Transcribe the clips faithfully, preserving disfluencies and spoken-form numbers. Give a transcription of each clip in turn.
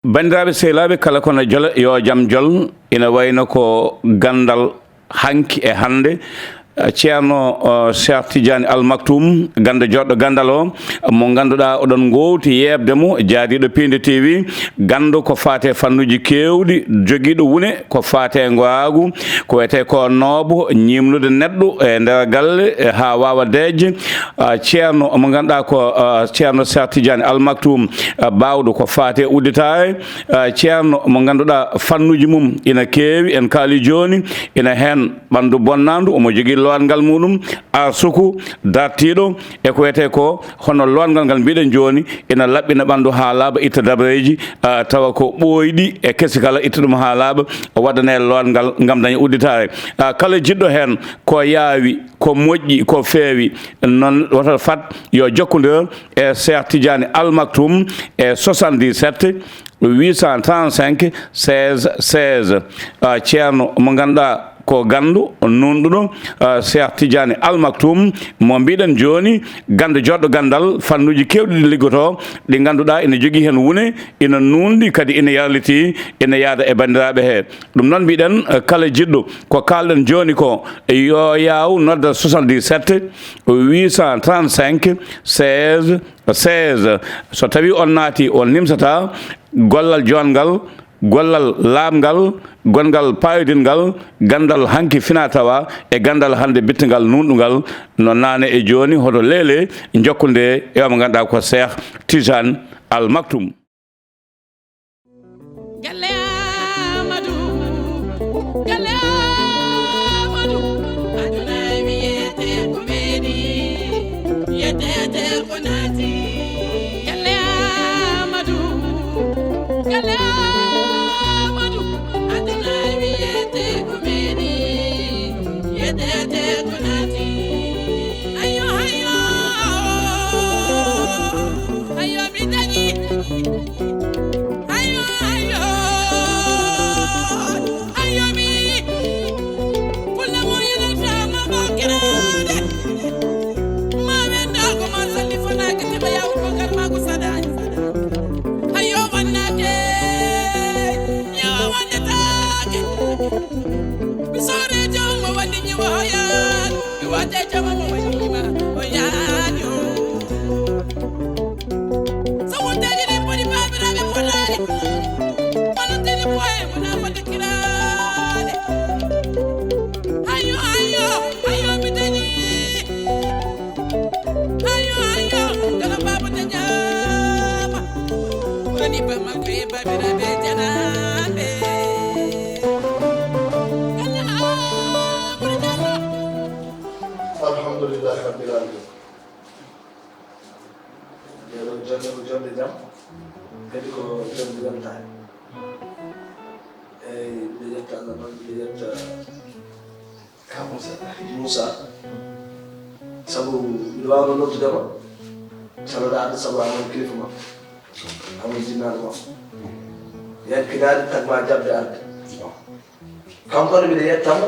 Banndiraaɓe sehilaaɓe, kala ko na jola, yo jam jol. Ina wayno ko ganndal hanki e hannde. Eh, Ceerno, eh, Cheikh Tidiane Al Maktoum, ganndo joɗɗo ganndal o, mo ngannduɗaa oɗon ngoowti yeeɓde mo, jaadiiɗo Piindi T V, ganndo ko faate fannuuji keewɗi, jogiiɗo wune ko faate ngoaagu, ko wiyetee ko noobo, ñiimnude neɗɗo e nder galle, eh, haa waawa deeƴde. Ah, Ceerno mo ngannduɗaa ko, ah, Ceerno Cheikh Tidiane Al Maktoum, ah, baawɗo ko faate udditaare. Ah, Ceerno mo ngannduɗaa fannuuji mum ina keewi, en kaali jooni, ina heen ɓanndu bonnaandu, omo jogii lowangal muɗum, arsuku, dartiiɗo, e ko wiyetee ko hono lowangal ngal mbiɗen jooni, ina laɓɓina ɓanndu haa laaɓa, itta dabareeji, ah, tawa ko ɓooyɗi e kesi kala, itta ɗum haa laaɓa, waɗane lowangal ngam daña udditaare. Ah, kala jiɗɗo heen ko yaawi, ko moƴƴi, ko feewi, noon woto fat yo jokkondir e Cheikh Tidiane Al Maktoum e soixante-dix-sept huit cent trente-cinq seize seize. Ah, Ceerno mo ngannduɗaa ko ganndo nuunɗuɗo, ah, Cheikh Tidiane Al Maktoum mo mbiɗen jooni, ganndo joɗɗo ganndal, fannuuji keewɗi ɗi liggotoo, ɗi ngannduɗaa ina jogii heen wune, ina nuunɗi, kadi ina yarlitii, ina yaada e banndiraaɓe he. Ɗum noon mbiɗen, eh, kala jiɗɗo ko kaalɗen jooni ko, yo yaaw nodda soixante-dix-sept huit cent trente-cinq seize seize. So tawii on naati, on nimsataa gollal joɗngal, gollal laaɓngal, gonngal paayodinngal, ganndal hanki finaa tawaa e ganndal hannde bittingal nuunɗungal, no naane e jooni, hoto leele jokkude e o mo ngannduɗaa ko Cheikh Tidiane Al Maktoum. Galle Amadou, galle Amadou, aduna wiyete ko weeni, wiyete ko naati. Galle Amadou, galle Amadou, aduna wiyete ko weeni, wiyete ko naati. Ayo, ayo, ayo, mi dañi. Ayo, ayo, ayo, mi. Kulla mo yana ta ma bakirade. Ma wenda ko ma salli fana ke te ba ya ko gar ma ko sadani. Ayo, wannate. Ya wannate. Mi sore jom wani ni waya. Mi wate jom wani ma. Waya yo. So wonde eɗen poti baabiraaɓe potaani. Wonande ni boye wona fodde kiraade. Ayo, ayo, ayo, mi dañi. Ayo, ayo, dala baaba dañaama. Woni ba makko e baabiraaɓe janaaɓe. Alhamdulillahi rabbil alamin. Nde ɗon jonnde ko jonnde jam, kadi ko jonnde weltaare. Eyi, mbiɗa yetta Allah noon, mbiɗa yetta Ka Moussa. Moussa. Sabu mbiɗa waawno noddude ma. Sabu aɗa arde sabu a won kilifa ma. A won jinnaaɗo ma. Yankinaade tagma jaɓde arde. Kanko ne mbiɗa yetta mo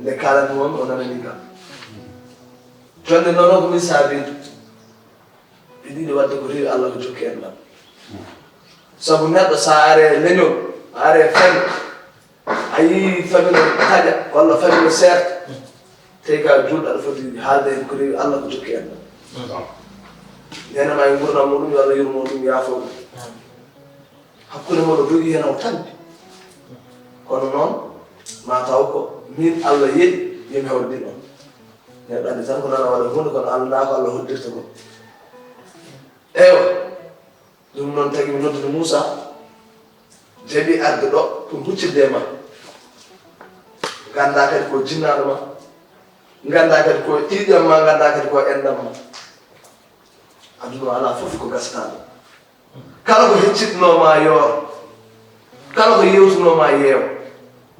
nde kaalanmi won o nanani kam. Jonde noon ko min saabi ɓe ɗiɗi wadde ko rewi Allah ko jokki en ɗam. Sabu neɗɗo so a are leñol, a are fen, a yii famille taƴa walla famille seerta, tawi ka juulɗo aɗa foti haalde heen ko rewi Allah ko jokki en ɗam. Neenama e ngurnam muɗum yo Allah yurmo ɗum yaafo ɗum. Hakkunde mon o dogi heen o tampi. Kono noon ma taw ko min Allah yeɗi yomi hawridi ɗon. Neɗɗo anndi tan ko nana waɗa huunde kono Allah ndaa ko Allah hoddirta ko. Eywa, ɗum noon tagi mi noddude Moussa, jaɓi arde ɗo pour huccitde e ma. Nganndaa kadi ko jinnaaɗo ma, nganndaa kadi ko ƴiiƴam ma, nganndaa kadi ko enɗam ma. Aduna o alaa fof ko gasataaɗo. Kala ko heccitinoo ma yoor, kala ko yewtunoo ma yeew,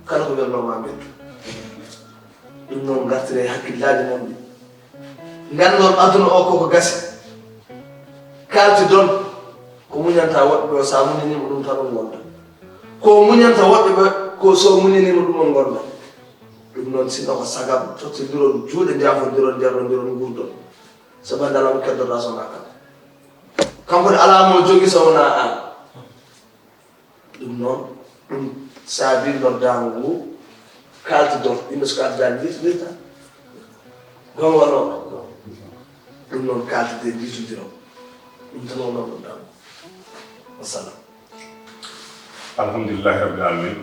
kala ko welnoo ma mettu. Ɗum noon ngartire hakkillaaji mon ɗi. Nganndon aduna o koko gasi. Kaalti don ko muñanta woɗɓe ɓe o so a muñaniima ɗum tan on ngonda. Ko muñanta woɗɓe ɓe ko so muñaniima ɗum on ngonda. Ɗum noon sinno ko sagam tottondiron juuɗe njaafondiron njarrondiron nguurdon. So bannde alaa mo keddorɗaa so wonaa kam. Kanko ne alaa mo jogi so wonaa aan. Ɗum noon, ɗum saabi noddaango ngu, kaaltidon, yimɓe so kaaltidaani, njiitondirta. Goonga walla wonaa? Ɗum noon, kaaltidee, njiitondiron. Ɗum tan wonno noddaango. Wassalam. Alhamdulillahi Rabbil Alamin.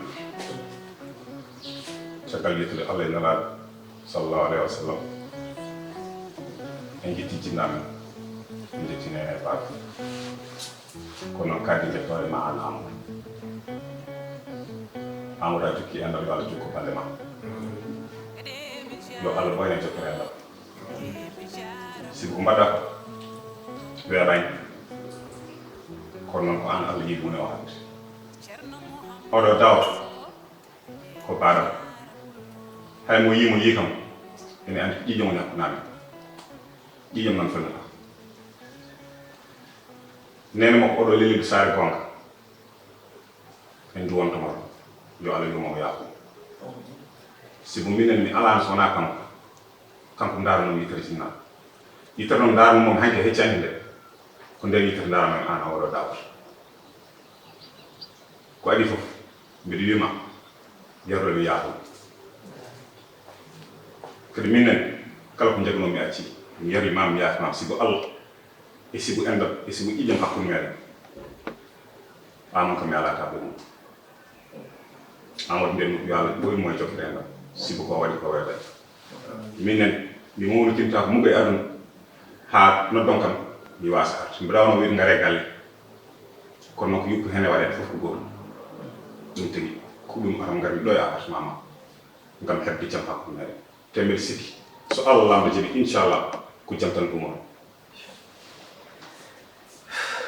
Caggal yettude Allah e Nelaaɗo, sallallahu alayhi wa sallam, en njetti jinnaaɓe men, en njetti neene e baaba. Kono noon, kadi njettoore ma aan, Amadou. Amadou, a jokki enɗam, yo Allah jokku balɗe ma. Yo Allah ɓooyne jokkere enɗam. Sibu ko mbaɗɗa ko, weeɓaani. Kono noon, ko aan Allah yiɗi mum e o hannde. Oɗo dawto ko baɗam. Hay mo yii mo yii kam, ene anndi ƴiiƴam o ñakkunaami. Ƴiiƴam noon fennata. Neene makko oɗo lelliɗo saare goonga. En nduwanto mo, yo Allah yurmo o yaafo. Sibu minen mi alaano so wonaa kanko. Kanko ndaarnoo mi yittere jinna. Yittere noon ndaarnoo mum hanki heccaani nde. Ko nder yittere ndaarnoo aan, a oɗo dawto. Ko adii fof, mbiɗo wiima, yarlo mi yaafo. Kadi minen, kala ko njagnoo mi acci, mi yari ma, mi yaafi ma, sibu Allah, e sibu enɗam, e sibu ƴiiƴam hakkunde meeɗen. Aan noon kam mi alaa ka ɓuri mum. Amadou Ndemou, yo Allah ɓoynu mo e jokkere enɗam, sibu ko waɗi ko weeɓay. Minen, mi mawnitinta ko mugga e aduna, haa noddon kam, mi waasa arde. Mbiɗa wano wiide ngare galle. Kono noon ko yuppu heen e waɗeede fof ko gootum. Ɗum tigi, ko ɗum aram ngarmi ɗo e appartement ma, ngam heɓde jam hakkunde meeɗen. Te mbeɗa sikki, so Allah Laamɗo jaɓi, inchallah, ko jam tan ɗum woni.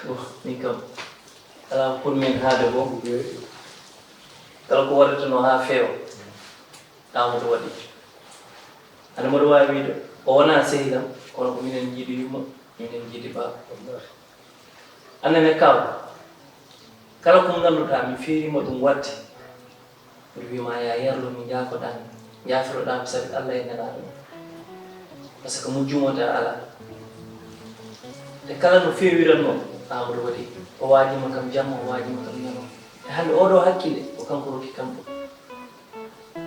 Bon, min kam, alaa ko ɓurmi heen haalde ko, kala ko waɗetenoo haa feewa, Amadou waɗi. Hannde mboɗo waawi wiyde, o wonaa sehil am, kono ko minen njiidi yumma, minen njiidi baaba. Anndene kaaw, kala ko ngannduɗaa mi feeriima ɗum waɗde, mbiɗo wiima, yaa yarlo mi, njaafoɗaa mi, njaafiroɗaa mi sabi Allah e Nelaaɗo. Par ce que mo juumata alaa. Te kala no feewiratnoo, Amadou waɗi. O waajima kam jamma, o waajima kam ñalawma. E hannde oɗo hakkille, ko kanko rokki kam ɗum.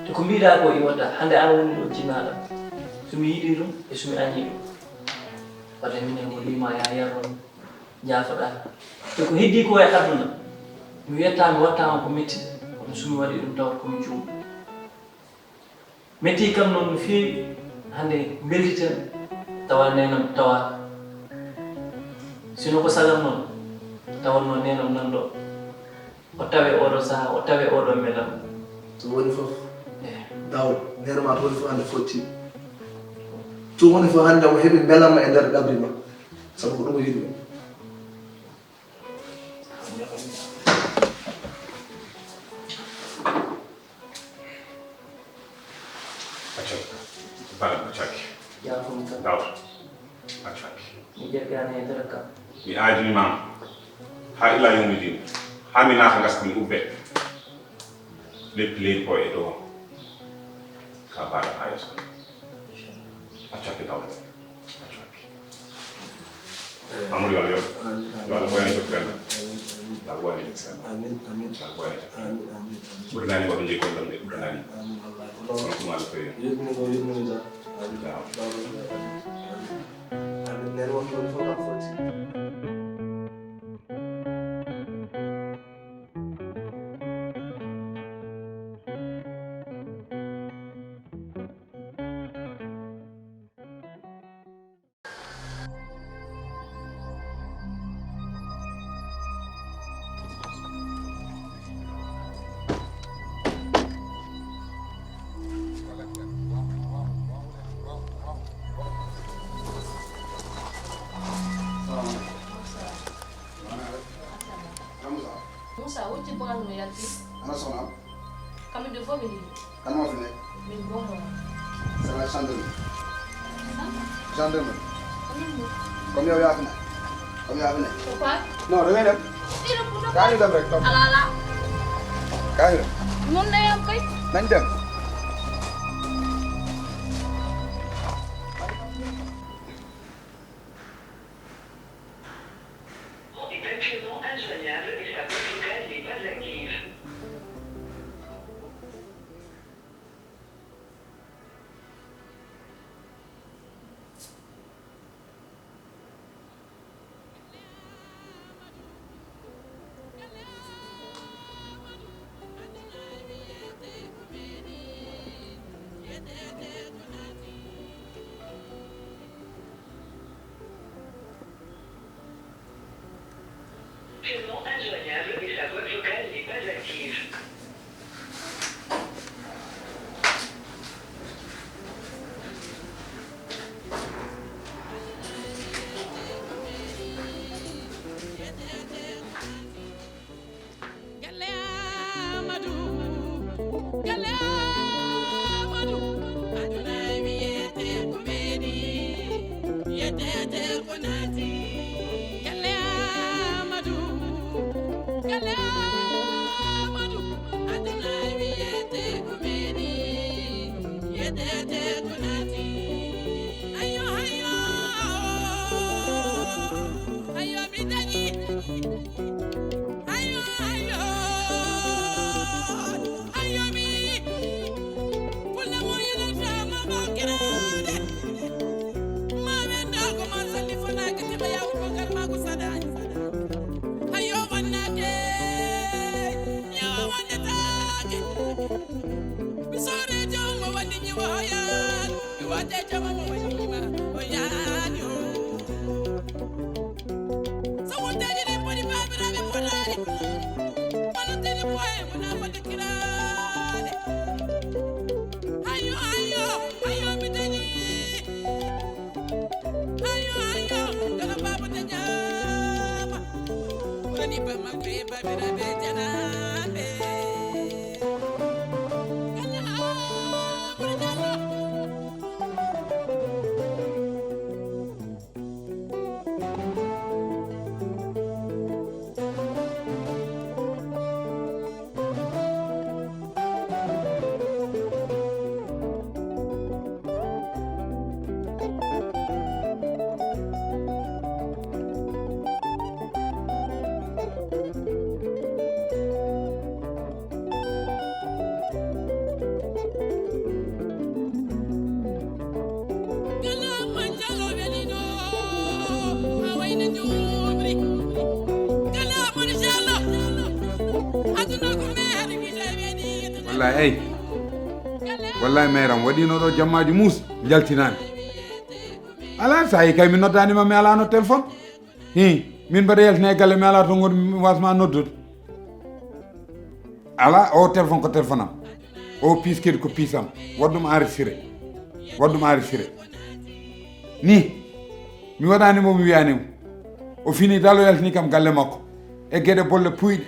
Te ko mbiɗa ko iwata, hannde aan woni ɗo jinnaaɗo am. So mi yiɗi ɗum, e so mi añi ɗum. Wadde minen o wiima, yaa yarlo mi. Njaafoɗaa. Te ko heddii ko e aduna, mi wiyata mi waɗtaama ko metti, kono so mi waɗii ɗum tawata ko mi juumɗo. Metti kam noon no feewi, hannde mbeltiten, tawa neenam tawa. Sino ko sagal noon, tawanno neenam nan ɗo. O tawe oɗo sahaa, o tawe oɗo mbelam. Ɗum woni fof. Eh. Daw, neene ma to woni fof hannde fotti. Ɗum woni fof hannde o heɓi mbelam e nder ɗabri ma. Sabu ko ɗum o yiɗi. Acca. Bala ko cakki. Yaafo mi kam. Daw. Acca. Mi jaggaani e dara kam. Mi aajini ma. Haa ila yawmi din. Haa mi naata ngas mi ubbe. Leppi leydi ko e dow. Ka baɗa haa yeeso. Acca ki daw. Acca ki. Amadou, yo Allah yoɓ. Yo Allah ɓooyane jokkere enɗam. Yo Allah ɓooyane jokkere enɗam. Amin, amin. Yo Allah ɓooyane jokkere enɗam. Amin, amin, amin. Ɓurdaani waɗde jeyi golle ɗe ɓurdaani. Amin, wallahi. Ko noon. Ko noon Allah feewi. Yurmini ɗo, yurmini ɗo. Amin. Jaaraama. Amin, amin. Amin. Neen wonde woni fof kam foti. Moussa, wocci bogal mo yalti. Ana soxna am? Kam de fof mi yiɗi. Kan moo fi nekk? Min gooto. C'est la gendarmerie. Gendarmerie. Comme yow yaa fi nekk. Comme yaa fi nekk. Pourquoi? Non, da ngay dem. Kaa ñu dem rek, topp. Alala. Kaa ñu dem. Mun na yam kay. Nañ dem. Est actuellement injoignable et sa boîte vocale n'est pas active. Galle Amadou, aduna wiyete ko weeli, wiyete ko naati. Galle Amadou, galle Amadou, aduna wiyete ko weeli, wiyete ko naati. Ayo, ayo, ayo, mi dañi. Ayo, ayo, ayo, mi. Kulla mo yana sama bakirade. Ma wenda ko ma salli fana ke te ya ko gar ma ko sadani. Ayo, wannate. Ya, wannate. Mi sore jom wandi ni waya. Mi wate jom wandi ni ma. Oyani. Sawunteeji ɗi poti baabiraaɓe potaani. Manantini boye mona foti kiraade. Ayo, ayo, ayo, mi dañi. Ayo, ayo, kala baaba dañaama. Woni ba makko e baabiraaɓe janaaɓe. Kala Amadou Diallo. Wallahi, ey. Wallahi, meram waɗino ɗo jammaaji muus, jaltinaani. Alaa, so a yi kay mi noddaani ma, mi alaano téléphone. Hi, min mbaɗa yaltina e galle, mi alaa to ngonmi, mi wasma noddude. Alaa, o téléphone ko téléphone am. O piis kadi ko piis am. Waɗ ɗum enregistré. Waɗ ɗum enregistré. Ni, mi waɗaani mo, mi wiyaani mo. O fini dal, o yaltini kam galle makko. E geɗe bolle puyɗe.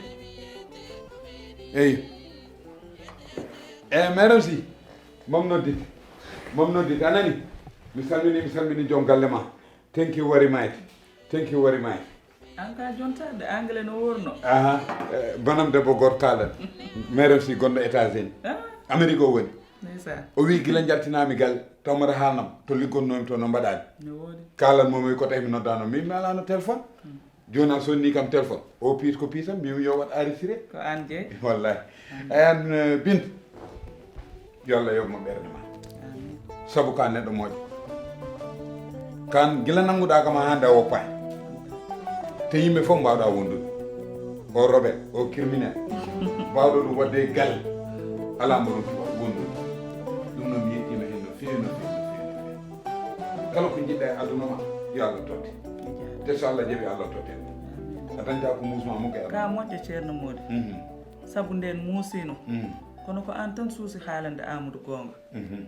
Eyi. E, meram si, mam noddit. Mam noddit, a nani? Mi salmini, mi salmini joom galle ma. Thank you very much. Thank you very much. An ka jontaade anglais no worno. Aha, eh, banam debbo gooto kaalan. Meram si gonɗo États-Unis. Ah. Amérique o woni. Ndeysaan. O wi gila njaltinaami gal, taw mbaɗa haalnam to liggonnoomi to no mbaɗaani. No woodi. Kaalan mo mi ko tawi mi noddaano, min mi alaano téléphone. Hmm. Jooni a sonni kam téléphone. O piis ko piisam, mbimi yo waɗ enregistré. Ko an jeyi. Wallahi. An. Ay an, eh, Binta. Yo Allah yoɓ mo ɓernde ma. Amin. Sabu ka neɗɗo moƴƴo. Kan gila nannguɗaa kam haa hannde a woppaani. Te yimɓe fof mbaawɗaa wondude. O rebelle, o criminel. Mbaawɗo ɗum waɗde e galle. Alaa mbo ɗum wondude. Ɗum noon mi yeɗɗiima heen no feewi, no feewi, no feewi, no feewi. Kala ko njiɗɗaa e aduna ma, yo Allah totte. Te so Allah jaɓi, Allah totte ɗum. A dañta ko muusma mum e aduna. Ka moƴƴo Ceerno Moodi. Mhm. Sabu ndeen muusiino. Mhm. Kono ko aan tan suusi haalande Aamadu goonga. Mhm.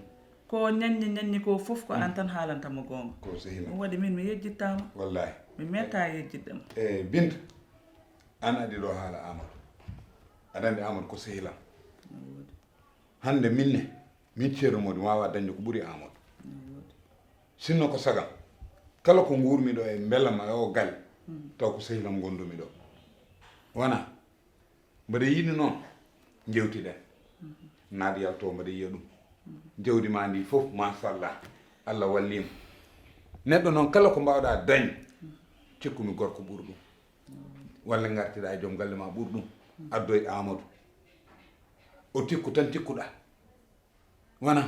Ko ñaññi ñaññi ko fof ko aan tan haalanta mo goonga. Ko sehil am. Ɗum waɗi min mi yejjittaama. Wallahi. Mi meetaa yejjitde ma. E Binta, aan adii ɗo haala Aamadu. Aɗa anndi Aamadu ko sehil am. No woodi. Hannde min ne, min Ceerno Moodi mi waawaa dañde ko ɓuri Aamadu. No woodi. Sinno ko sagam, kala ko nguurmi ɗo e mbela ma e o galle, hmm, taw ko sehil am ngondumi ɗo. Wona, mbeɗa yiɗi noon, njewtiɗen. Mhm. Naat yalto, mbeɗa yiya ɗum. Mhm. Jawdi ma ndi fof, machallah, Allah walliima. Neɗɗo noon, kala ko mbaawɗaa dañ, mhm, cikkumi gorko ɓuri ɗum. Mhm. Walla ngartiɗaa e joom galle ma ɓuri ɗum. Mhm. Addoy Aamadu. O tikku tan tikkuɗaa. Wona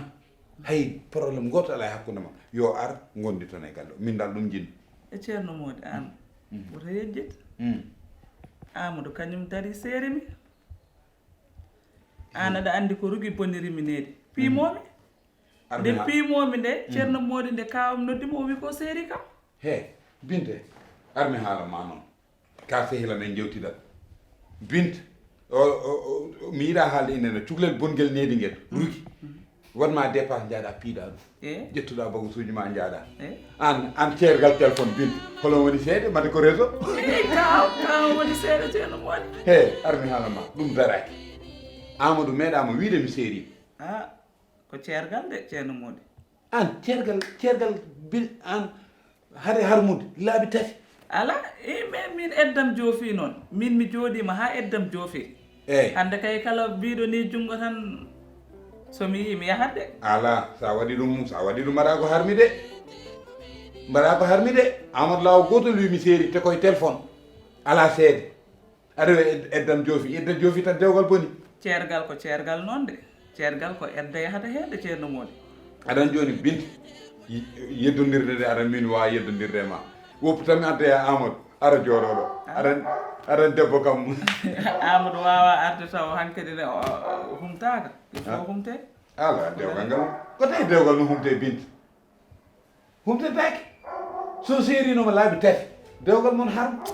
hay problème gooto alaa e hakkunde ma. Yo ar, ngondi toon e galle o. Min dal ɗum njiɗmi. E Ceerno Moodi, aan, mm, woto yejjit. Mm. Aamadu kañum darii seeri mi. Aan aɗa anndi ko rugi boniri mi needi. Piimoomi. Nde piimoomi nde, mm, Ceerno Moodi, nde kaawam noddi mo, o wi ko seeri kam. He, Binte, ar mi haala ma noon. Ka sehil am en njewtidat. Bint, o, o, o, mi yiɗaa haalde inde no cukalel bongel needi ngel, mm, rugi. Mm. Waɗ ma dépasse, njaaɗa piiɗa ɗum. Eh? Ƴettuɗa bagasuuji ma, njaaɗa. Eh? Aan, aan ceergal téléphone, Bint. Holo woni seede, mate ko réseau? Eh, ka, ka woni seede, Ceerno Moodi. He, ar mi haala ma, ɗum daraaki. Amadou meeɗaama wiide mi seeri. Ah, ko ceergal de, Ceerno Moodi. Aan ceergal, ceergal bil aan hade harmude laabi tati. Ala, e min, min eddam joofi noon. Min mi jooɗiima haa eddam joofi. Eeyi. Hannde kay kala biiɗo ni junngo tan, so mi yii mi yahat de. Ala, so a waɗi ɗum, so a waɗi ɗum mbaɗa ko harmi de. Mbaɗa ko harmi de. Amadou Law gootol wi mi seeri te koye téléphone. Ala seede. Aɗa wi ed- eddam joofi, edda joofi tan dewgal boni. Ceergal ko ceergal noon de. Ceergal ko edda yahata heen de, Ceerno Moodi. Aɗan jooni Binta, y- yeddondirde de aɗan min waawa yeddondirde e ma. Woppu tan mi adda e Amadou, ara jooɗoɗo. Aɗan, aɗan debbo kam. Amadou waawa arde taw hankadi ne o- o- humtaaka. Il faut humte. Ala dewgal ngal. Ko tawi dewgal no humte Binta? Humtetaake. So seerinoma laabi tati, dewgal mon harma.